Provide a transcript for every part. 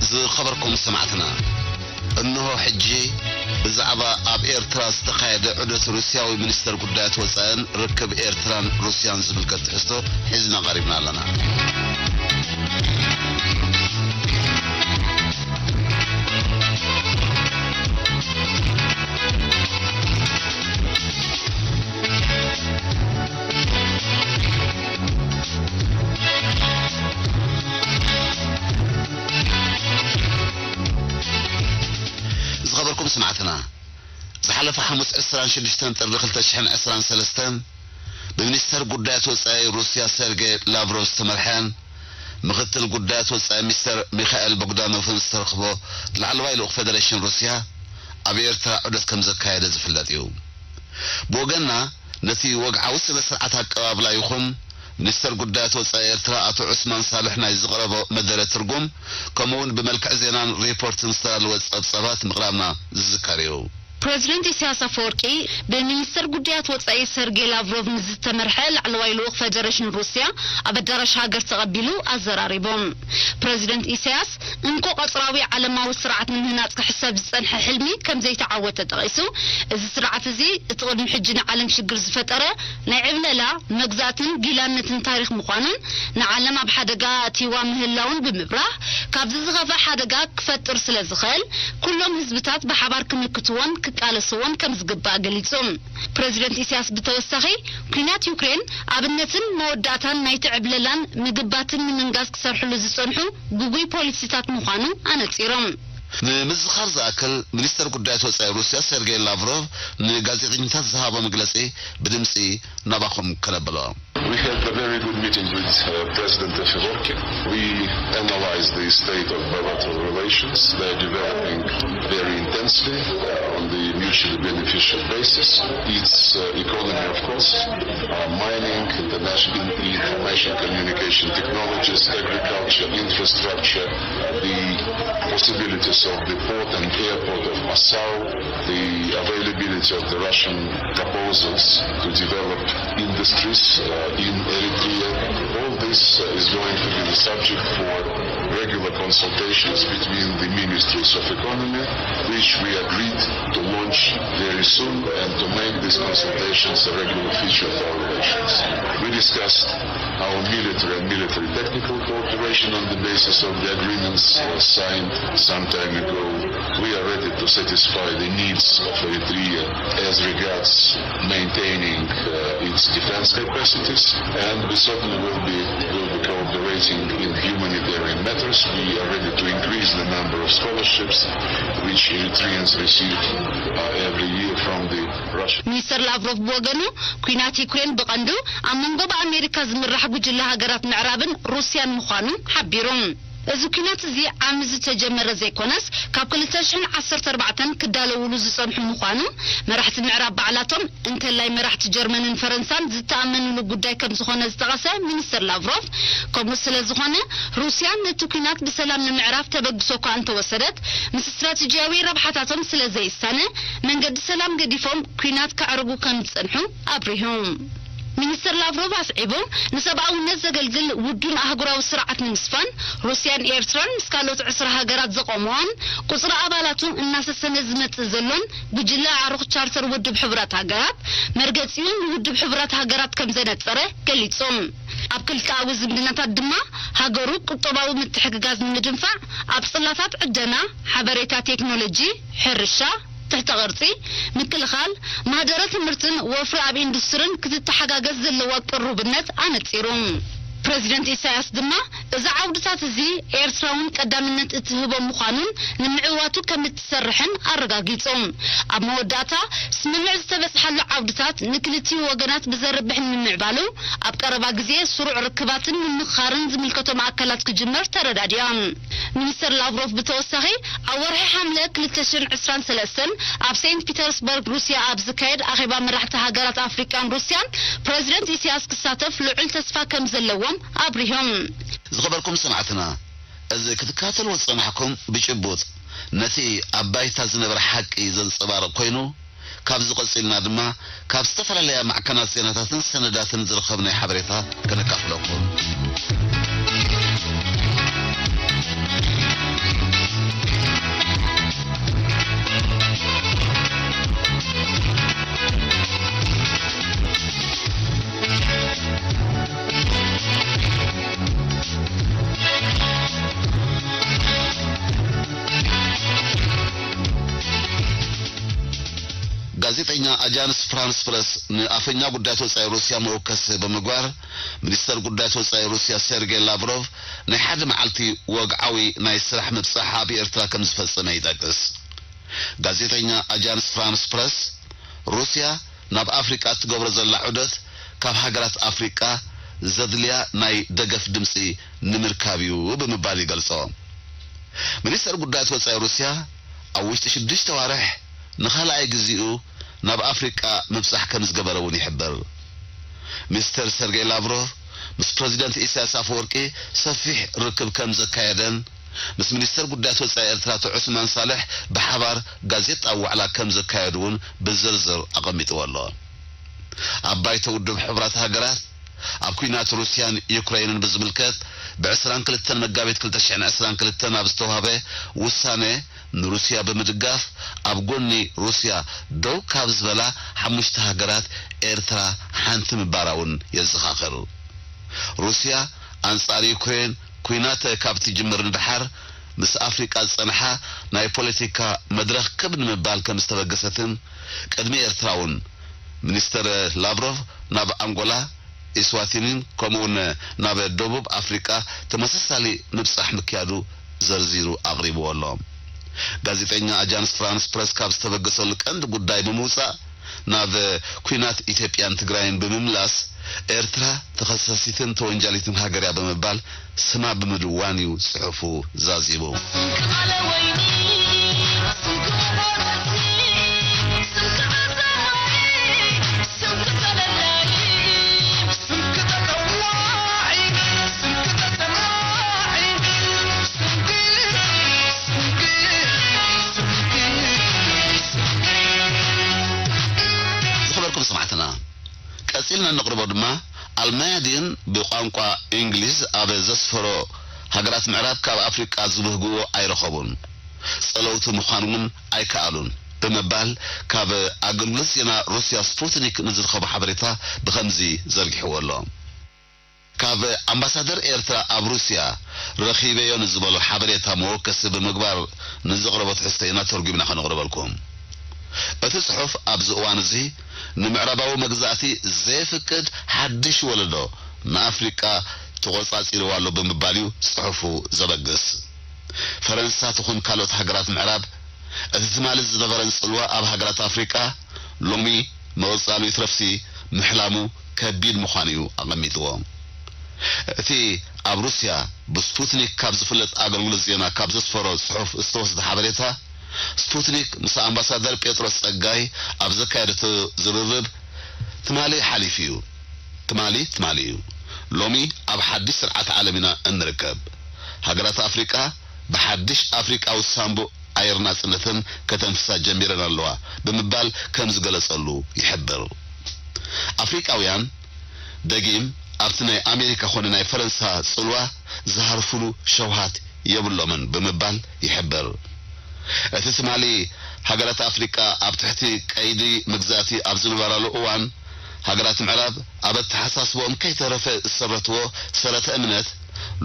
ዝኸበርኩም ሰማዕትና፣ እንሆ ሕጂ ብዛዕባ ኣብ ኤርትራ ዝተኻየደ ዑደት ሩስያዊ ሚኒስተር ጉዳያት ወጻእን ርክብ ኤርትራን ሩስያን ዝምልከት ትሕዝቶ ሒዝና ቀሪብና ኣለና። ዝኸበርኩም ስማዕትና፣ ዝሓለፈ ሓሙስ ዕስራን ሽዱሽተን ጥሪ ክልተ ሽሕን ዕስራን ሰለስተን ብሚኒስተር ጉዳያት ወጻኢ ሩስያ ሰርጌ ላቭሮቭ ዝተመርሐን ምኽትል ጉዳያት ወጻኢ ሚስተር ሚኻኤል ቦግዳኖቭን ዝተረኽቦ ላዕለዋይ ልኡኽ ፌደሬሽን ሩስያ ኣብ ኤርትራ ዑደት ከም ዘካየደ ዝፍለጥ እዩ። ብወገንና ነቲ ወግዓዊ ስነ ስርዓት ኣቀባብላ ይኹን ሚኒስተር ጉዳያት ወጻኢ ኤርትራ ኣቶ ዑስማን ሳልሕ ናይ ዝቕረቦ መደረ ትርጉም፣ ከምኡውን ብመልክዕ ዜናን ሪፖርትን ዝተዳለወ ጸብጻባት ምቕራብና ዝዝከር እዩ። ፕረዚደንት ኢሳያስ ኣፈወርቂ ብሚኒስተር ጉዳያት ወጻኢ ሰርጌ ላቭሮቭ ንዝተመርሐ ላዕለዋይ ልኡኽ ፌደሬሽን ሩስያ ኣብ ኣዳራሽ ሃገር ተቐቢሉ ኣዘራሪቦም። ፕረዚደንት ኢሳያስ እንኮ ቀጽራዊ ዓለማዊ ስርዓት ንምህናጽ ክሕሰብ ዝጸንሐ ሕልሚ ከም ዘይተዓወተ ጠቒሱ፣ እዚ ስርዓት እዚ እቲ ቅድሚ ሕጂ ንዓለም ሽግር ዝፈጠረ ናይ ዕብለላ፣ መግዛእትን ጊላነትን ታሪኽ ምዃኑን ንዓለም ኣብ ሓደጋ ኣእትይዋ ምህላውን ብምብራህ፣ ካብዚ ዝኸፍእ ሓደጋ ክፈጥር ስለ ዝኽእል፣ ኩሎም ህዝብታት ብሓባር ክምክትዎን ክቃለስዎን ከም ዝግባእ ገሊጹ። ፕረዚደንት ኢሳያስ ብተወሳኺ፣ ኲናት ዩክሬን ኣብነትን መወዳእታን ናይቲ ዕብለላን ምግባትን ንምንጋስ ክሰርሕሉ ዝጸንሑ ግጉይ ፖሊሲታት ምዃኑ ኣነጺሮም። ንምዝኻር ዝኣክል፣ ሚኒስተር ጉዳያት ወጻኢ ሩስያ ሰርጌይ ላቭሮቭ ንጋዜጠኛታት ዝሃቦ መግለጺ ብድምጺ ናባኹም ከነብሎ። We had a very good meeting with uh, President Afewerki. We analyzed the state of bilateral relations. They are developing very intensely uh, on the mutually beneficial basis. Its uh, economy, of course, uh, mining, international information communication technologies, agriculture, infrastructure, the possibilities of the port and airport of Masao, the availability of the Russian proposals to develop industries uh, in Eritrea. All this uh, is going to be the subject for regular consultations between the ministries of economy, which we agreed to launch very soon and to make these consultations a regular feature of our relations. We discussed our military and military technical cooperation on the basis of the agreements uh, signed some time ago. We are ready to satisfy the needs of Eritrea as regards maintaining uh, its defense capacities, and we certainly will be, will be cooperating in humanitarian matters. We are ready to increase the number of scholarships which Eritreans receive uh, every year from the Russian. ሚስተር ላቭሮቭ ብወገኑ፣ ኲናት ዩክሬን ብቐንዱ ኣብ መንጎ ብኣሜሪካ ዝምራሕ ጉጅለ ሃገራት ምዕራብን ሩስያን ምዃኑ ሓቢሩ። እዚ ኲናት እዚ ዓሚ ዝተጀመረ ዘይኮነስ፣ ካብ ክልተ ሽሕን ዓሰርተ ኣርባዕተን ክዳለውሉ ዝጸንሑ ምዃኑ መራሕቲ ምዕራብ ባዕላቶም፣ እንተላይ መራሕቲ ጀርመንን ፈረንሳን ዝተኣመኑሉ ጉዳይ ከም ዝኾነ ዝጠቐሰ ሚኒስተር ላቭሮቭ፣ ከምኡ ስለ ዝኾነ፣ ሩስያ ነቲ ኲናት ብሰላም ንምዕራፍ ተበግሶ እኳ እንተወሰደት፣ ምስ ስትራቴጂያዊ ረብሓታቶም ስለ ዘይሳነ፣ መንገዲ ሰላም ገዲፎም ኲናት ከዕርጉ ከም ዝጸንሑ ኣብሪሁ። ሚኒስተር ላቭሮቭ ኣስዒቡ፣ ንሰብኣውነት ዘገልግል ውዱን ኣህጉራዊ ስርዓት ንምስፋን፣ ሩስያን ኤርትራን ምስ ካልኦት ዕስራ ሃገራት ዘቆምኦን ቁጽሪ ኣባላቱ እናሰሰነ ዝመጽእ ዘሎን ጉጅለ ዓሩኽ ቻርተር ውድብ ሕቡራት ሃገራት መርገጺኡ ንውድብ ሕቡራት ሃገራት ከም ዘነጸረ ገሊጹ። ኣብ ክልተኣዊ ዝምድናታት ድማ፣ ሃገሩ ቁጠባዊ ምትሕግጋዝ ንምድንፋዕ ኣብ ጽላታት ዕደና፣ ሓበሬታ ቴክኖሎጂ፣ ሕርሻ፣ ትሕተ ቅርጺ፣ ምክልኻል፣ ማህደረ ትምህርትን ወፍሪ ኣብ ኢንዱስትርን ክትተሓጋገዝ ዘለዋ ቅሩብነት ኣነጺሩ። ፕረዚደንት ኢሳያስ ድማ፣ እዚ ዓውድታት እዚ ኤርትራ እውን ቀዳምነት እትህቦ ምዃኑን ንምዕዋቱ ከም እትሰርሕን ኣረጋጊጹ። ኣብ መወዳእታ፣ ስምምዕ ዝተበጽሓሉ ዓውድታት ንክልቲኡ ወገናት ብዘርብሕን ንምዕባሉ፣ ኣብ ቀረባ ግዜ ስሩዕ ርክባትን ምምኽኻርን ዝምልከቶም ኣካላት ክጅመር ተረዳዲኦም። ሚኒስተር ላቭሮቭ ብተወሳኺ፣ ኣብ ወርሒ ሓምለ ክልተ ሽሕን ዕስራን ሰለስተን ኣብ ሴንት ፒተርስበርግ ሩስያ ኣብ ዝካየድ ኣኼባ መራሕቲ ሃገራት ኣፍሪቃን ሩስያን ፕረዚደንት ኢሳያስ ክሳተፍ ልዑል ተስፋ ከም ዘለዎም ኣብሪሆም። ዝኸበርኩም ሰማዕትና፣ እዚ ክትከታተልዎ ዝጸናሕኩም ብጭቡጥ ነቲ ኣብ ባይታ ዝነበረ ሓቂ ዘንጸባርቕ ኮይኑ፣ ካብዚ ቀጺልና ድማ ካብ ዝተፈላለያ ማዕከናት ዜናታትን ሰነዳትን ዝረኸብናዮ ሓበሬታ ከነካፍለኩም። ኣጃንስ ፍራንስ ፕረስ ንኣፈኛ ጉዳያት ወጻኢ ሩስያ መወከሲ ብምግባር፣ ሚኒስተር ጉዳያት ወጻኢ ሩስያ ሴርጌይ ላቭሮቭ ናይ ሓደ መዓልቲ ወግዓዊ ናይ ስራሕ ምብጻሕ ኣብ ኤርትራ ከም ዝፈጸመ ይጠቅስ። ጋዜጠኛ ኣጃንስ ፍራንስ ፕረስ፣ ሩስያ ናብ ኣፍሪቃ እትገብሮ ዘላ ዑደት ካብ ሃገራት ኣፍሪቃ ዘድልያ ናይ ደገፍ ድምጺ ንምርካብ እዩ ብምባል ይገልጾ። ሚኒስተር ጉዳያት ወጻኢ ሩስያ ኣብ ውሽጢ ሽዱሽተ ኣዋርሕ ንኻልኣይ ግዜኡ ናብ ኣፍሪቃ ምብጻሕ ከም ዝገበረ እውን ይሕበር። ሚስተር ሰርጌይ ላቭሮቭ ምስ ፕረዚደንት ኢሳያስ ኣፈወርቂ ሰፊሕ ርክብ ከም ዘካየደን ምስ ሚኒስተር ጉዳያት ወጻኢ ኤርትራ ኣቶ ዑስማን ሳልሕ ብሓባር ጋዜጣዊ ዋዕላ ከም ዘካየዱ እውን ብዝርዝር ኣቐሚጥዎ ኣሎ። ኣብ ባይቶ ውድብ ሕቡራት ሃገራት ኣብ ኲናት ሩስያን ዩክረይንን ብዝምልከት ብ ዕስራን ክልተን መጋቢት ክልተ ሽሕን ዕስራን ክልተን ኣብ ዝተዋህበ ውሳነ ንሩስያ ብምድጋፍ ኣብ ጎኒ ሩስያ ደው ካብ ዝበላ ሓሙሽተ ሃገራት ኤርትራ ሓንቲ ምባራ እውን የዘኻኽር። ሩስያ ኣንጻር ዩክሬን ኲናት ካብ ትጅምር ንደሓር ምስ ኣፍሪቃ ዝጸንሓ ናይ ፖለቲካ መድረኽ ክብ ንምባል ከም ዝተበገሰትን ቅድሚ ኤርትራ እውን ሚኒስተር ላቭሮቭ ናብ ኣንጎላ፣ ኢስዋቲኒን ከምኡውን ናብ ደቡብ ኣፍሪቃ ተመሳሳሊ ምብጻሕ ምክያዱ ዘርዚሩ ኣቕሪብዎ ኣሎ። ጋዜጠኛ ኣጃንስ ፍራንስ ፕረስ ካብ ዝተበገሰሉ ቀንዲ ጉዳይ ብምውጻእ ናብ ኲናት ኢትዮጵያን ትግራይን ብምምላስ ኤርትራ ተኸሳሲትን ተወንጃሊትን ሃገር እያ ብምባል ስማ ብምድዋን እዩ ጽሑፉ ዛዚሙ። ዝኸበርኩም ሰማዕትና፣ ቀጺልና እነቕርቦ ድማ ኣልማያዲን ብቋንቋ እንግሊዝ ኣብ ዘስፈሮ ሃገራት ምዕራብ ካብ ኣፍሪቃ ዝብህግዎ ኣይረኸቡን፣ ጸለውቲ ምዃን እውን ኣይከኣሉን ብምባል ካብ ኣገልግሎት ዜና ሩስያ ስፑትኒክ ንዝረኸቦ ሓበሬታ ብኸምዚ ዘርጊሕዎ ኣሎ። ካብ ኣምባሳደር ኤርትራ ኣብ ሩስያ ረኺበዮ ንዝበሎ ሓበሬታ መወከሲ ብምግባር ንዘቕረቦ ትሕዝቶ ኢና ተርጒምና ከነቕርበልኩም። እቲ ጽሑፍ ኣብዚ እዋን እዚ ንምዕራባዊ መግዛእቲ ዘየፍቅድ ሓድሽ ወለዶ ንኣፍሪቃ ተቖጻጺርዋ ኣሎ ብምባል እዩ ጽሑፉ ዘበግስ። ፈረንሳ ትኹን ካልኦት ሃገራት ምዕራብ እቲ ትማሊ ዝነበረን ጽልዋ ኣብ ሃገራት ኣፍሪቃ ሎሚ ምቕጻሉ ይትረፍሲ ምሕላሙ ከቢድ ምዃኑ እዩ ኣቐሚጥዎ። እቲ ኣብ ሩስያ ብስፑትኒክ ካብ ዝፍለጥ ኣገልግሎት ዜና ካብ ዘስፈሮ ጽሑፍ ዝተወስደ ሓበሬታ፣ ስፑትኒክ ምስ ኣምባሳደር ጴጥሮስ ጸጋይ ኣብ ዘካየደቶ ዝርርብ፣ ትማሊ ሓሊፉ እዩ። ትማሊ ትማሊ እዩ። ሎሚ ኣብ ሓድሽ ስርዓት ዓለም ኢና እንርከብ። ሃገራት ኣፍሪቃ ብሓድሽ ኣፍሪቃዊ ሳንቡእ ኣየር ናጽነተን ከተንፍሳ ጀሚረን ኣለዋ ብምባል ከም ዝገለጸሉ ይሕብር። ኣፍሪቃውያን ደጊም ኣብቲ ናይ ኣሜሪካ ኾነ ናይ ፈረንሳ ጽልዋ ዝሃርፉሉ ሸውሃት የብሎምን ብምባል ይሕብር። እቲ ትማሊ ሃገራት ኣፍሪቃ ኣብ ትሕቲ ቀይዲ መግዛእቲ ኣብ ዝነበራሉ እዋን፣ ሃገራት ምዕራብ ኣብ ኣተሓሳስቦኦም ከይተረፈ ዝሰረትዎ ሰረተ እምነት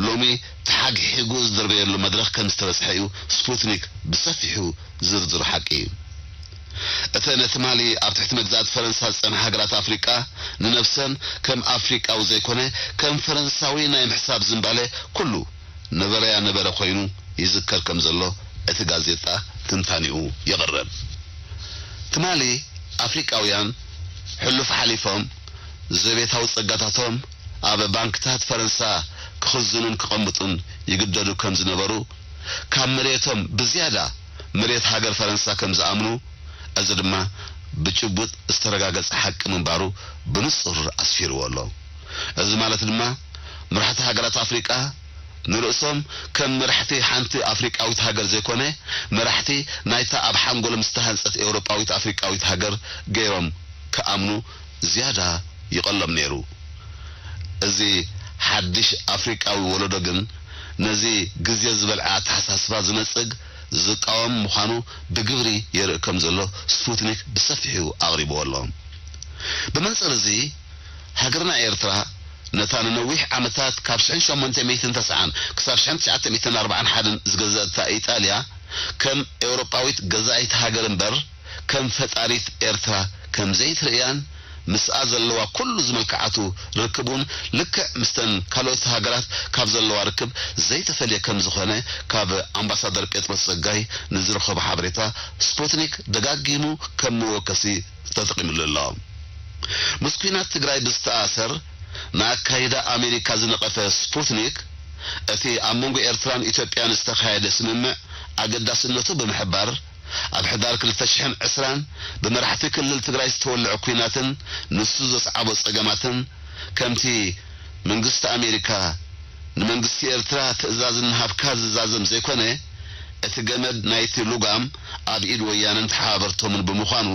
ሎሚ ተሓግሒጉ ዝድርበየሉ መድረኽ ከም ዝተበጽሐ እዩ ስፑትኒክ ብሰፊሑ ዝርዝሩ ሓቂ። እተን ትማሊ ኣብ ትሕቲ መግዛእቲ ፈረንሳ ዝጸንሓ ሃገራት ኣፍሪቃ ንነብሰን ከም ኣፍሪቃዊ ዘይኮነ ከም ፈረንሳዊ ናይ ምሕሳብ ዝንባለ ኩሉ ነበረያ ነበረ ኮይኑ ይዝከር ከም ዘሎ እቲ ጋዜጣ ትንታኔኡ የቕርብ። ትማሊ ኣፍሪቃውያን ሕሉፍ ሓሊፎም ዘቤታዊ ጸጋታቶም ኣብ ባንክታት ፈረንሳ ክኽዝኑን ክቐምጡን ይግደዱ ከም ዝነበሩ፣ ካብ መሬቶም ብዝያዳ መሬት ሃገር ፈረንሳ ከም ዝኣምኑ፣ እዚ ድማ ብጭቡጥ ዝተረጋገጸ ሓቂ ምንባሩ ብንጹር ኣስፊርዎ ኣሎ። እዚ ማለት ድማ መራሕቲ ሃገራት ኣፍሪቃ ንርእሶም ከም መራሕቲ ሓንቲ ኣፍሪቃዊት ሃገር ዘይኮነ፣ መራሕቲ ናይታ ኣብ ሓንጎሎም ዝተሃንጸት ኤውሮጳዊት ኣፍሪቃዊት ሃገር ገይሮም ክኣምኑ ዝያዳ ይቐሎም ነይሩ። እዚ ሓድሽ ኣፍሪቃዊ ወለዶ ግን ነዚ ግዜ ዝበልዐ ኣተሓሳስባ ዝነጽግ ዝቃወም ምዃኑ ብግብሪ የርኢ ከም ዘሎ ስፑትኒክ ብሰፊሑ ኣቕሪብዎ ኣሎ። ብመንጽር እዚ፣ ሃገርና ኤርትራ ነታ ንነዊሕ ዓመታት ካብ ሽሕን ሸሞንተ ሚእትን ተስዓን ክሳብ ሽሕን ትሽዓተ ሚእትን ኣርባዓን ሓደን ዝገዘእታ ኢጣልያ ከም ኤውሮጳዊት ገዛኢት ሃገር እምበር ከም ፈጣሪት ኤርትራ ከም ዘይትርእያን ምስኣ ዘለዋ ኩሉ ዝመልክዓቱ ርክብ እውን ልክዕ ምስተን ካልኦት ሃገራት ካብ ዘለዋ ርክብ ዘይተፈልየ ከም ዝኾነ ካብ ኣምባሳደር ጴጥሮስ ጸጋይ ንዝረኸቦ ሓበሬታ ስፑትኒክ ደጋጊሙ ከም መወከሲ ተጠቒምሉ ኣሎ። ምስ ኲናት ትግራይ ብዝተኣሳሰር ንኣካይዳ ኣሜሪካ ዝነቐፈ ስፑትኒክ፣ እቲ ኣብ መንጎ ኤርትራን ኢትዮጵያን ዝተኻየደ ስምምዕ ኣገዳስነቱ ብምሕባር፣ ኣብ ሕዳር ክልተ ሽሕን ዕስራን ብመራሕቲ ክልል ትግራይ ዝተወልዐ ኲናትን ንሱ ዘስዓቦ ጸገማትን፣ ከምቲ መንግስቲ ኣሜሪካ ንመንግስቲ ኤርትራ ትእዛዝ እናሃብካ ዝዛዘም ዘይኮነ፣ እቲ ገመድ ናይቲ ልጓም ኣብ ኢድ ወያነን ተሓባበርቶምን ብምዃኑ፣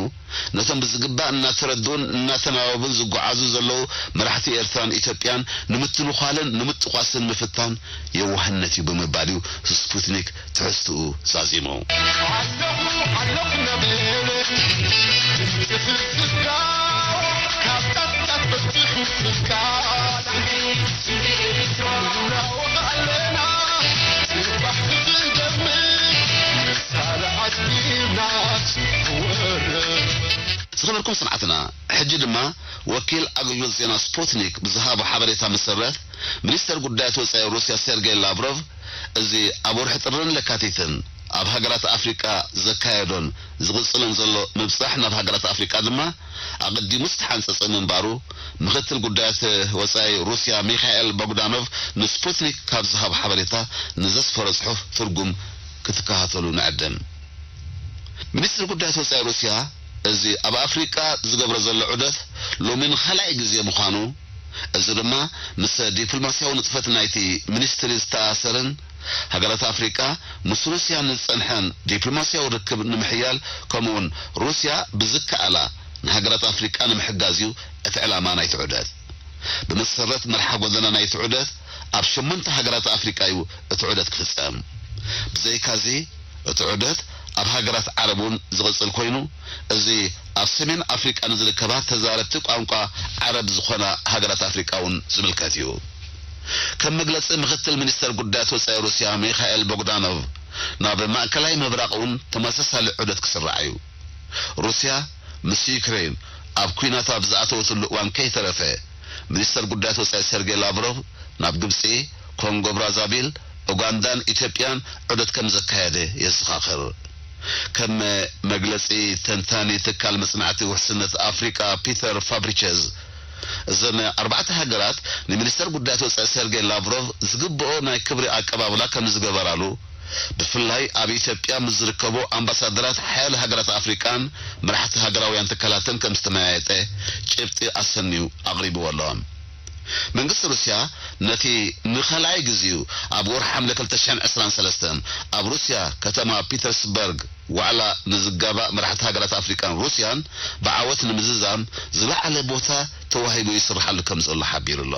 ነቶም ብዝግባእ እናተረድኡን እናተናበቡን ዝጓዓዙ ዘለዉ መራሕቲ ኤርትራን ኢትዮጵያን ንምትንዃልን ንምጥቋስን ምፍታን የዋህነት እዩ ብምባል እዩ ስፑትኒክ ትሕዝትኡ ዛዚሙ። ኣለኹ፣ ኣለኹ እናበለ ድምፂ ትዝታ ካብ ጫፍ ጫፍ በፂሑ ትዝታ እናወቕዐ ኣለና። ጽባሕ ክትደምቅ ሳላ ኣስጊርና ክወርድ። ዝኸበርኩም ሰማዕትና፣ ሕጂ ድማ ወኪል ኣገልግሎት ዜና ስፑትኒክ ብዝሃቦ ሓበሬታ መሰረት፣ ሚኒስተር ጉዳያት ወጻኢ ሩስያ ሴርጌይ ላቭሮቭ፣ እዚ ኣብ ወርሒ ጥርን ለካቲትን ኣብ ሃገራት ኣፍሪቃ ዘካየዶን ዝቕጽልን ዘሎ ምብጻሕ ናብ ሃገራት ኣፍሪቃ ድማ ኣቐዲሙ ዝተሓንጸጸ ምንባሩ፣ ምኽትል ጉዳያት ወጻኢ ሩስያ ሚኻኤል ቦግዳኖቭ ንስፑትኒክ ካብ ዝሃቦ ሓበሬታ ንዘስፈሮ ጽሑፍ ትርጉም ክትከታተሉ ንዕድም። ሚኒስትሪ ጉዳያት ወጻኢ ሩስያ፣ እዚ ኣብ ኣፍሪቃ ዝገብሮ ዘሎ ዑደት ሎሚ ንኻልኣይ ግዜ ምዃኑ፣ እዚ ድማ ምስ ዲፕሎማስያዊ ንጥፈት ናይቲ ሚኒስትሪ ዝተኣሳሰርን፣ ሃገራት ኣፍሪቃ ምስ ሩስያ ንዝጸንሐን ዲፕሎማስያዊ ርክብ ንምሕያል፣ ከምኡውን ሩስያ ብዝከኣላ ንሃገራት ኣፍሪቃ ንምሕጋዝ እዩ እቲ ዕላማ ናይቲ ዑደት። ብመሰረት መርሓ ጎደና ናይቲ ዑደት፣ ኣብ ሸሞንተ ሃገራት ኣፍሪቃ እዩ እቲ ዑደት ክፍጸም። ብዘይካዚ፣ እቲ ዑደት ኣብ ሃገራት ዓረብ እውን ዝቕጽል ኮይኑ፣ እዚ ኣብ ሰሜን ኣፍሪቃ ንዝርከባ ተዛረብቲ ቋንቋ ዓረብ ዝኾና ሃገራት ኣፍሪቃ እውን ዝምልከት እዩ። ከም መግለጺ ምኽትል ሚኒስተር ጉዳያት ወጻኢ ሩስያ ሚኻኤል ቦግዳኖቭ፣ ናብ ማእከላይ ምብራቕ እውን ተመሳሳሊ ዑደት ክስራዕ እዩ። ሩስያ ምስ ዩክሬን ኣብ ኲናት ኣብ ዝኣተወትሉ እዋን ከይተረፈ፣ ሚኒስተር ጉዳያት ወጻኢ ሰርጌይ ላቭሮቭ ናብ ግብጺ፣ ኮንጎ ብራዛቪል፣ ኡጋንዳን ኢትዮጵያን ዑደት ከም ዘካየደ የዘኻኽር። ከም መግለጺ ተንታኒ ትካል መጽናዕቲ ውሕስነት ኣፍሪቃ ፒተር ፋብሪቸዝ፣ እዘን ኣርባዕተ ሃገራት ንሚኒስተር ጉዳያት ወጻኢ ሰርጌይ ላቭሮቭ ዝግብኦ ናይ ክብሪ ኣቀባብላ ከም ዝገበራሉ፣ ብፍላይ ኣብ ኢትዮጵያ ምስ ዝርከቡ ኣምባሳደራት ሓያለ ሃገራት ኣፍሪቃን መራሕቲ ሃገራውያን ትካላትን ከም ዝተመያየጠ ጭብጢ ኣሰንዩ ኣቕሪብዎ ኣሎ። መንግስቲ ሩስያ ነቲ ንኻልኣይ ግዜኡ ኣብ ወርሒ ሓምለ ክልተ ሽሕን ዕስራን ሰለስተን ኣብ ሩስያ ከተማ ፒተርስበርግ ዋዕላ ንዝጋባእ መራሕቲ ሃገራት ኣፍሪቃን ሩስያን ብዓወት ንምዝዛም ዝለዓለ ቦታ ተዋሂቡ ይስርሓሉ ከም ዘሎ ሓቢሩ ኣሎ።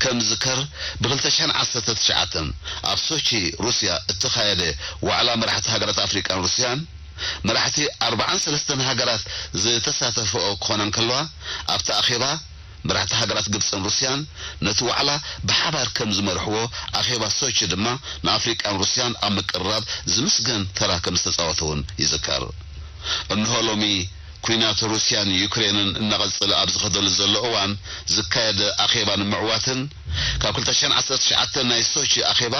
ከም ዝከር፣ ብ ክልተ ሽሕን ዓሰርተ ትሽዓተን ኣብ ሶቺ ሩስያ እተኻየደ ዋዕላ መራሕቲ ሃገራት ኣፍሪቃን ሩስያን፣ መራሕቲ ኣርባዓን ሰለስተን ሃገራት ዝተሳተፈኦ ክኾና እንከለዋ፣ ኣብቲ ኣኼባ መራሕቲ ሃገራት ግብጽን ሩስያን ነቲ ዋዕላ ብሓባር ከም ዝመርሕዎ፣ ኣኼባ ሶቺ ድማ ንኣፍሪቃን ሩስያን ኣብ ምቅርራብ ዝምስገን ተራ ከም ዝተጻወተ እውን ይዝከር። እንሆ ሎሚ ኲናት ሩስያን ዩክሬንን እናቐጸለ ኣብ ዝኸደሉ ዘሎ እዋን ዝካየድ ኣኼባ ንምዕዋትን ካብ ክልተ ሽሕን ዓሰርተ ትሽዓተን ናይ ሶቺ ኣኼባ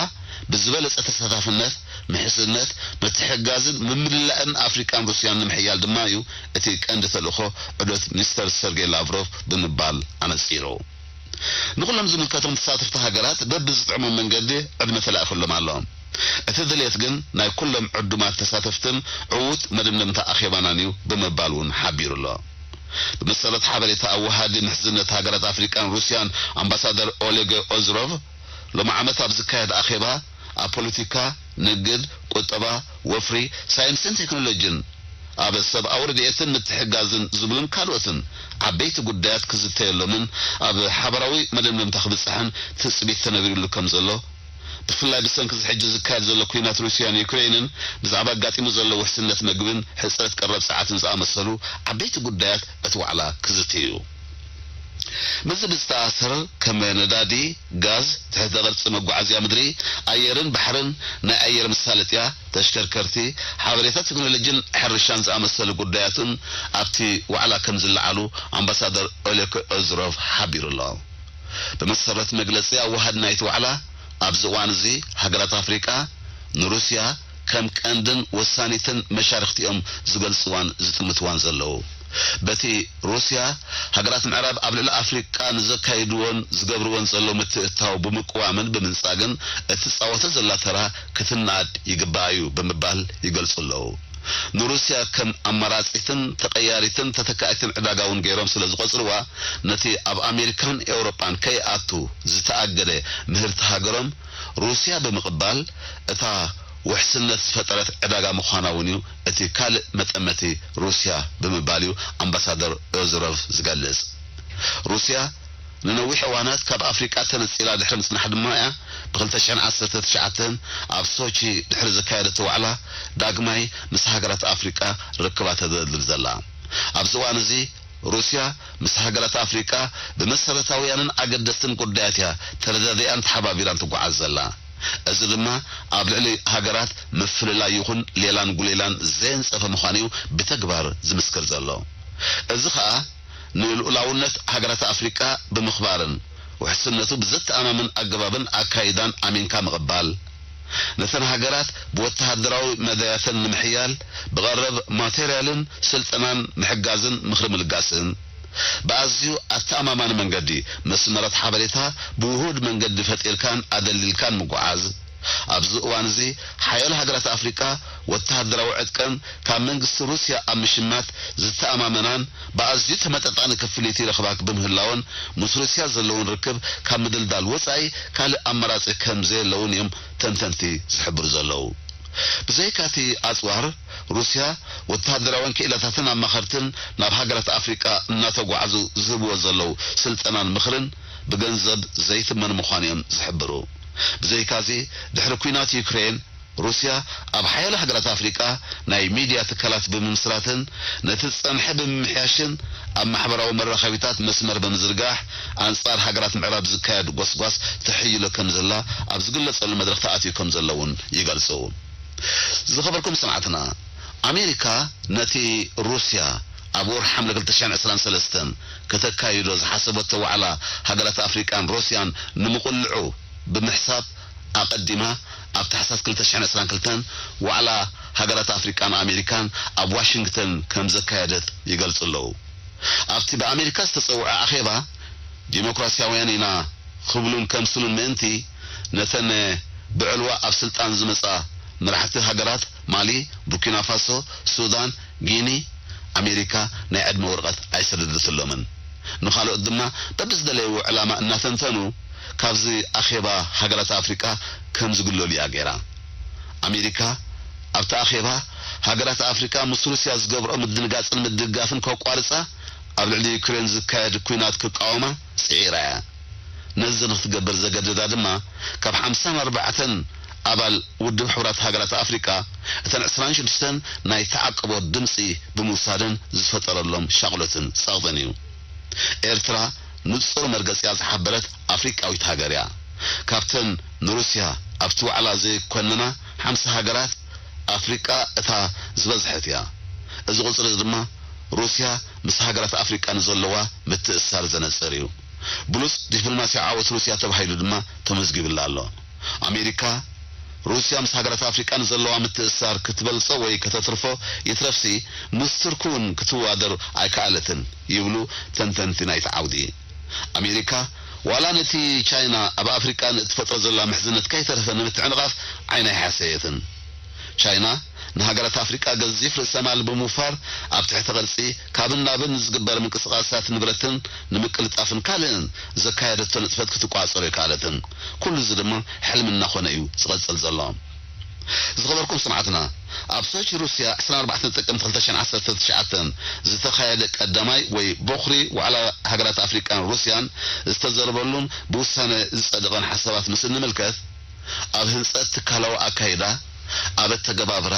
ብዝበለጸ ተሳታፍነት፣ ምሕዝነት፣ ምትሕግጋዝን ምምልላእን ኣፍሪቃን ሩስያን ንምሕያል ድማ እዩ እቲ ቀንዲ ተልእኾ ዑደት ሚኒስተር ሰርጌይ ላቭሮቭ ብምባል ኣነጺሩ። ንኹሎም ዝምልከቶም ተሳተፍቲ ሃገራት በብዝጥዕሞም መንገዲ ዕድመ ተላኢኹሎም ኣሎ። እቲ ድልየት ግን ናይ ኩሎም ዕዱማት ተሳተፍትን ዕዉት መደምደምታ ኣኼባናን እዩ ብምባል እውን ሓቢሩ ኣሎ። ብመሰረት ሓበሬታ ኣወሃዲ ምሕዝነት ሃገራት ኣፍሪቃን ሩስያን ኣምባሳደር ኦሌግ ኦዝሮቭ፣ ሎሚ ዓመት ኣብ ዝካየድ ኣኼባ ኣብ ፖለቲካ፣ ንግድ፣ ቁጠባ፣ ወፍሪ፣ ሳይንስን ቴክኖሎጂን፣ ኣብ ሰብኣዊ ረድኤትን ምትሕግጋዝን ዝብሉን ካልኦትን ዓበይቲ ጉዳያት ክዝተየሎምን ኣብ ሓባራዊ መደምደምታ ክብጻሕን ትጽቢት ተነቢሩሉ ከም ዘሎ፣ ብፍላይ ብሰንኪ እዚ ሕጂ ዝካየድ ዘሎ ኲናት ሩስያን ዩክሬንን ብዛዕባ ኣጋጢሙ ዘሎ ውሕስነት መግብን ሕጽረት ቀረብ ጸዓትን ዝኣመሰሉ ዓበይቲ ጉዳያት እቲ ዋዕላ ክዝቲ እዩ። ምስዚ ብዝተኣሳሰር፣ ከም ነዳዲ፣ ጋዝ፣ ትሕተ ቅርጺ መጓዓዝያ ምድሪ፣ ኣየርን ባሕርን፣ ናይ ኣየር መሳለጥያ፣ ተሽከርከርቲ፣ ሓበሬታ ቴክኖሎጂን ሕርሻን ዝኣመሰሉ ጉዳያትን ኣብቲ ዋዕላ ከም ዝለዓሉ ኣምባሳደር ኦሌክ ኦዝሮቭ ሓቢሩ ኣሎ። ብመሰረት መግለጺ ኣወሃዲ ናይቲ ዋዕላ፣ ኣብዚ እዋን እዚ ሃገራት ኣፍሪቃ ንሩስያ ከም ቀንድን ወሳኒትን መሻርኽቲኦም ዝገልጽዋን ዝጥምትዋን ዘለዉ። በቲ ሩስያ፣ ሃገራት ምዕራብ ኣብ ልዕሊ ኣፍሪቃ ንዘካይድዎን ዝገብርዎን ዘለዉ ምትእትታው ብምቅዋምን ብምንጻግን እትጻወቶ ዘላ ተራ ክትነኣድ ይግባኣ እዩ ብምባል ይገልጹ ኣለዉ። ንሩስያ ከም ኣማራጺትን ተቐያሪትን ተተካኢትን ዕዳጋ እውን ገይሮም ስለ ዝቖጽርዋ፣ ነቲ ኣብ ኣሜሪካን ኤውሮጳን ከይኣቱ ዝተኣገደ ምህርቲ ሃገሮም ሩስያ ብምቕባል፣ እታ ውሕስነት ዝፈጠረት ዕዳጋ ምዃና እውን እዩ እቲ ካልእ መጠመቲ ሩስያ ብምባል እዩ ኣምባሳደር ኦዝሮቭ ዝገልጽ። ሩስያ ንነዊሕ እዋናት ካብ ኣፍሪቃ ተነጺላ ድሕሪ ምጽናሕ ድማ እያ ብ ክልተ ሽሕን ዓሰርተ ትሽዓተን ኣብ ሶቺ ድሕሪ ዘካየደቶ ዋዕላ ዳግማይ ምስ ሃገራት ኣፍሪቃ ርክባ ተደልድል ዘላ። ኣብዚ እዋን እዚ ሩስያ ምስ ሃገራት ኣፍሪቃ ብመሰረታውያንን ኣገደስትን ጉዳያት እያ ተረዳዲኣን ተሓባቢራን ትጓዓዝ ዘላ። እዚ ድማ ኣብ ልዕሊ ሃገራት ምፍልላይ ይኹን ሌላን ጉሌላን ዘየንጸፈ ምዃኑ እዩ ብተግባር ዝምስክር ዘሎ። እዚ ኸኣ ንልኡላውነት ሃገራት ኣፍሪቃ ብምኽባርን ውሕስነቱ ብዘተኣማምን ኣገባብን ኣካይዳን ኣሚንካ ምቕባል፣ ነተን ሃገራት ብወተሃደራዊ መዳያተን ንምሕያል ብቐረብ ማቴርያልን ስልጠናን ምሕጋዝን ምኽሪ ምልጋስን፣ ብኣዝዩ ኣተኣማማኒ መንገዲ መስመራት ሓበሬታ ብውሁድ መንገዲ ፈጢርካን ኣደልዲልካን ምጉዓዝ፣ ኣብዚ እዋን እዚ ሓያሎ ሃገራት ኣፍሪቃ ወተሃደራዊ ዕጥቀን ካብ መንግስቲ ሩስያ ኣብ ምሽማት ዝተኣማመናን ብኣዝዩ ተመጣጣኒ ክፍሊት ይረኽባ ብምህላወን ምስ ሩስያ ዘለውን ርክብ ካብ ምድልዳል ወጻኢ ካልእ ኣማራጺ ከም ዘየለውን እዮም ተንተንቲ ዝሕብሩ ዘለዉ። ብዘይካቲ ኣጽዋር፣ ሩስያ ወተሃደራውያን ክኢላታትን ኣማኸርትን ናብ ሃገራት ኣፍሪቃ እናተጓዕዙ ዝህብዎ ዘለዉ ስልጠናን ምኽርን ብገንዘብ ዘይትመን ምዃኑ እዮም ዝሕብሩ። ብዘይካዚ፣ ድሕሪ ኲናት ዩክሬን፣ ሩስያ ኣብ ሓያሎ ሃገራት ኣፍሪቃ ናይ ሚድያ ትካላት ብምምስራትን ነቲ ዝጸንሐ ብምምሕያሽን ኣብ ማሕበራዊ መራኸቢታት መስመር ብምዝርጋሕ ኣንጻር ሃገራት ምዕራብ ዝካየድ ጎስጓስ ተሕይሎ ከም ዘላ ኣብ ዝግለጸሉ መድረኽ ተኣትዩ ከም ዘሎ እውን ይገልጹ። ዝኸበርኩም ሰማዕትና፣ ኣሜሪካ ነቲ ሩስያ ኣብ ወርሒ ሓምለ ክልተ ሽሕን ዕስራን ሰለስተን ከተካይዶ ዝሓሰበቶ ዋዕላ ሃገራት ኣፍሪቃን ሩስያን ንምቕልዑ ብምሕሳብ ኣቐዲማ ኣብ ታሕሳስ ክልተ ሽሕን ዕስራን ክልተን ዋዕላ ሃገራት ኣፍሪቃን ኣሜሪካን ኣብ ዋሽንግተን ከም ዘካየደት ይገልጹ ኣለዉ። ኣብቲ ብኣሜሪካ ዝተጸውዐ ኣኼባ፣ ዲሞክራሲያውያን ኢና ክብሉን ከምስሉን ምእንቲ፣ ነተን ብዕልዋ ኣብ ስልጣን ዝመጻ መራሕቲ ሃገራት ማሊ፣ ቡርኪና ፋሶ፣ ሱዳን፣ ጊኒ፣ ኣሜሪካ ናይ ዕድመ ወረቐት ኣይሰደደትሎምን። ንኻልኦት ድማ በብዝደለይዎ ዕላማ እናተንተኑ ካብዚ ኣኼባ ሃገራት ኣፍሪቃ ከም ዝግለሉ እያ ገይራ። ኣሜሪካ ኣብቲ ኣኼባ ሃገራት ኣፍሪቃ ምስ ሩስያ ዝገብርኦ ምድንጋጽን ምድግጋፍን ከቋርጻ፣ ኣብ ልዕሊ ዩክሬን ዝካየድ ኲናት ክቃወማ ጽዒራ እያ። ነዚ ንክትገብር ዘገደዳ ድማ ካብ ሓምሳን ኣርባዕተን ኣባል ውድብ ሕቡራት ሃገራት ኣፍሪቃ እተን ዕስራን ሽዱሽተን ናይ ተዓቅቦ ድምጺ ብምውሳደን ዝፈጠረሎም ሻቕሎትን ጸቕጥን እዩ። ኤርትራ ንጹር መርገጺኣ ዝሓበረት ኣፍሪቃዊት ሃገር እያ። ካብተን ንሩስያ ኣብቲ ዋዕላ ዘይኮነና ሓምሳ ሃገራት ኣፍሪቃ እታ ዝበዝሐት እያ። እዚ ቁጽሪ እዚ ድማ ሩስያ ምስ ሃገራት ኣፍሪቃ ንዘለዋ ምትእስሳር ዘነጽር እዩ። ብሉጽ ዲፕሎማስያዊ ዓወት ሩስያ ተባሂሉ ድማ ተመዝጊብላ ኣሎ። ኣሜሪካ፣ ሩስያ ምስ ሃገራት ኣፍሪቃ ንዘለዋ ምትእስሳር ክትበልጾ ወይ ከተትርፎ ይትረፍሲ፣ ምስ ቱርኪ እውን ክትወዳደር ኣይከኣለትን ይብሉ ተንተንቲ ናይቲ ዓውዲ። ኣሜሪካ፣ ዋላ ነቲ ቻይና ኣብ ኣፍሪቃ ንእትፈጥሮ ዘላ ምሕዝነት ከይተረፈ ንምትዕንቓፍ ዓይና ኣይሓሰየትን። ቻይና ንሃገራት ኣፍሪቃ ገዚፍ ርእሰ ማል ብምውፋር፣ ኣብ ትሕተ ቅርጺ ካብን ናብን ዝግበር ምንቅስቓሳት ንብረትን ንምቅልጣፍን ካልእን ዘካየደቶ ንጥፈት ክትቋጸሮ ኣይከኣለትን። ኩሉ እዚ ድማ ሕልሚ እናኾነ እዩ ዝቐጽል ዘሎ። ዝኸበርኩም ሰማዕትና፣ ኣብ ሶቺ ሩስያ ዕስራን ኣርባዕተን ጥቅምቲ ክልተ ሽሕን ዓሰርተ ትሽዓተን ዝተኻየደ ቀዳማይ ወይ በኹሪ ዋዕላ ሃገራት ኣፍሪቃን ሩስያን ዝተዘረበሉን ብውሳነ ዝጸደቐን ሓሳባት ምስ እንምልከት፣ ኣብ ህንጸት ትካላዊ ኣካይዳ፣ ኣብ ኣተገባብራ፣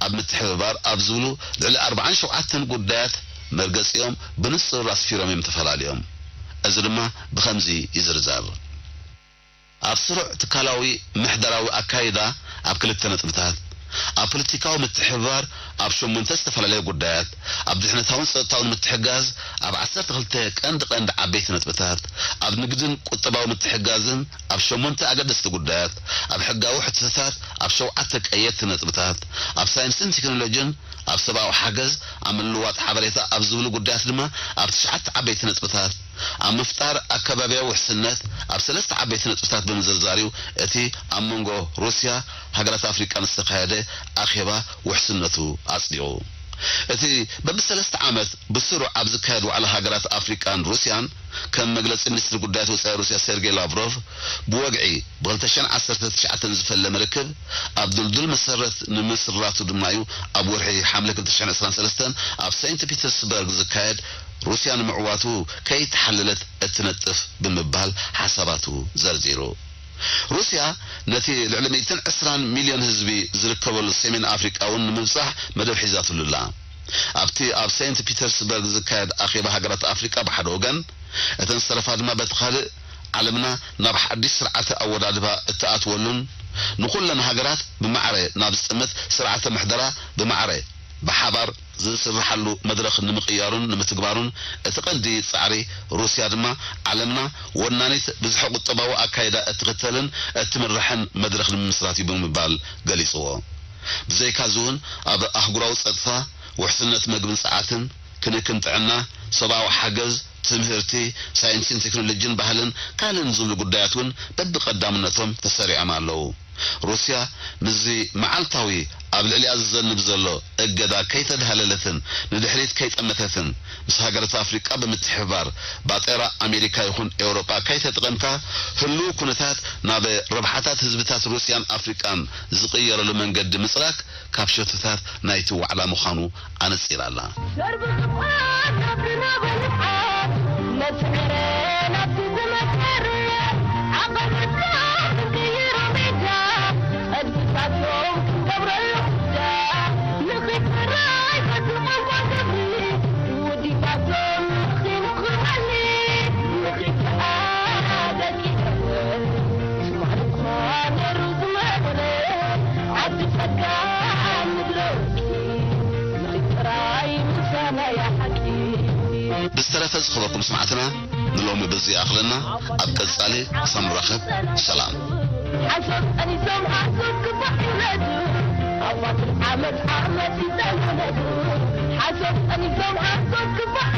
ኣብ ምትሕብባር ኣብ ዝብሉ ልዕሊ ኣርባዓን ሸውዓተን ጉዳያት መርገጺኦም ብንጹር ኣስፊሮም እዮም ተፈላልዮም። እዚ ድማ ብኸምዚ ይዝርዘር። ኣብ ስሩዕ ትካላዊ ምሕደራዊ ኣካይዳ ኣብ ክልተ ነጥብታት፣ ኣብ ፖለቲካዊ ምትሕብባር ኣብ ሸሞንተ ዝተፈላለዩ ጉዳያት፣ ኣብ ድሕነታውን ጸጥታውን ምትሕጋዝ ኣብ ዓሰርተ ክልተ ቀንዲ ቀንዲ ዓበይቲ ነጥብታት፣ ኣብ ንግድን ቁጠባዊ ምትሕጋዝን ኣብ ሸሞንተ ኣገደስቲ ጉዳያት፣ ኣብ ሕጋዊ ሕቶታት ኣብ ሸውዓተ ቀየድቲ ነጥብታት፣ ኣብ ሳይንስን ቴክኖሎጅን ኣብ ሰብኣዊ ሓገዝ፣ ኣብ ምልውዋጥ ሓበሬታ ኣብ ዝብሉ ጉዳያት ድማ ኣብ ትሽዓተ ዓበይቲ ነጥብታት፣ ኣብ ምፍጣር ኣከባብያዊ ውሕስነት ኣብ ሰለስተ ዓበይቲ ነጥብታት ብምዝርዛር እዩ እቲ ኣብ መንጎ ሩስያ፣ ሃገራት ኣፍሪቃን ዝተኻየደ ኣኼባ ውሕስነቱ ኣጽዲቑ። እቲ በብሰለስተ ዓመት ብስሩዕ ኣብ ዝካየድ ዋዕላ ሃገራት ኣፍሪቃን ሩስያን፣ ከም መግለጺ ሚኒስትሪ ጉዳያት ወጻኢ ሩስያ ሴርጌይ ላቭሮቭ፣ ብወግዒ ብኽልተ ሽሕን ዓሰርተ ትሽዓተን ዝፈለመ ርክብ ኣብ ድልዱል መሰረት ንምስራቱ ድማ እዩ ኣብ ወርሒ ሓምለ ክልተ ሽሕን ዕስራን ሰለስተን ኣብ ሰይንት ፒተርስበርግ ዝካየድ ሩስያ ንምዕዋቱ ከይተሓለለት እትነጥፍ ብምባል ሓሳባቱ ዘርዚሩ። ሩስያ ነቲ ልዕሊ ሚእትን ዕስራን ሚልዮን ህዝቢ ዝርከበሉ ሰሜን ኣፍሪቃ እውን ንምብጻሕ መደብ ሒዛትሉ ኣላ። ኣብቲ ኣብ ሰይንት ፒተርስበርግ ዝካየድ ኣኼባ ሃገራት ኣፍሪቃ ብሓደ ወገን፣ እተን ዝተረፋ ድማ በቲ ካልእ፣ ዓለምና ናብ ሓድሽ ስርዓተ ኣወዳድባ እትኣትወሉን ንኹለን ሃገራት ብማዕረ ናብ ዝጥምት ስርዓተ ምሕደራ ብማዕረ ብሓባር ዝስርሓሉ መድረኽ ንምቕያሩን ንምትግባሩን እቲ ቀንዲ ጻዕሪ ሩስያ ድማ ዓለምና ወናኒት ብዝሒ ቁጠባዊ ኣካይዳ እትኽተልን እትምርሕን መድረኽ ንምምስራት እዩ ብምባል ገሊጽዎ። ብዘይካዚ እውን ኣብ ኣህጉራዊ ጸጥታ፣ ውሕስነት መግብን ጸዓትን፣ ክንክን ጥዕና፣ ሰብኣዊ ሓገዝ፣ ትምህርቲ፣ ሳይንስን ቴክኖሎጂን ባህልን ካልእን ዝብሉ ጉዳያት እውን በብቐዳምነቶም ተሰሪዖም ኣለዉ። ሩስያ ምስዚ መዓልታዊ ኣብ ልዕሊኣ ዝዘንብ ዘሎ እገዳ ከይተድሃለለትን ንድሕሪት ከይጠመተትን፣ ምስ ሃገራት ኣፍሪቃ ብምትሕብባር ባጤራ ኣሜሪካ ይኹን ኤውሮጳ ከይተጠቐምካ፣ ህሉው ኩነታት ናብ ረብሓታት ህዝብታት ሩስያን ኣፍሪቃን ዝቕየረሉ መንገዲ ምጽራግ ካብ ሸቶታት ናይቲ ዋዕላ ምዃኑ ኣነጺራ ኣላ። ሰርቢ ክፋት ናብቲ ናበ ንፍዓት፣ ነቲ ዕረ ናብቲ ዝመከር፣ ዓቐብታ ክንቅይሮ ሜዳ፣ ጸድፍታቶም ክንገብረሉ ሕጃ፣ ንኺድ ጥራይ በቲ ቋንቋ ግብሪ፣ ውዲታቶም ንኺኑ ክቐሊ፣ ንኺድ ከኣ ደቂቐ። ትማሊ እኳ ነይሩ ዝነበረ ዓዲ ጸጋ ምድረ ርስቲ፣ ንኺድ ጥራይ ምሳና እያ ሓቂ። ብዝተረፈ ዝኸበርኩም ስማዕትና፣ ንሎሚ በዚ ይኣኽለና። ኣብ ቀጻሊ ክሳብ ንራኸብ ሰላም። ሓሶት ጠኒሶም ሓሶት ክፋእ ይውለዱ፣ ኣብ ፋቱል ዓመት ዓመት ይጠመቱ። ሓሶት ጠኒሶም ሓሶት ክፋእ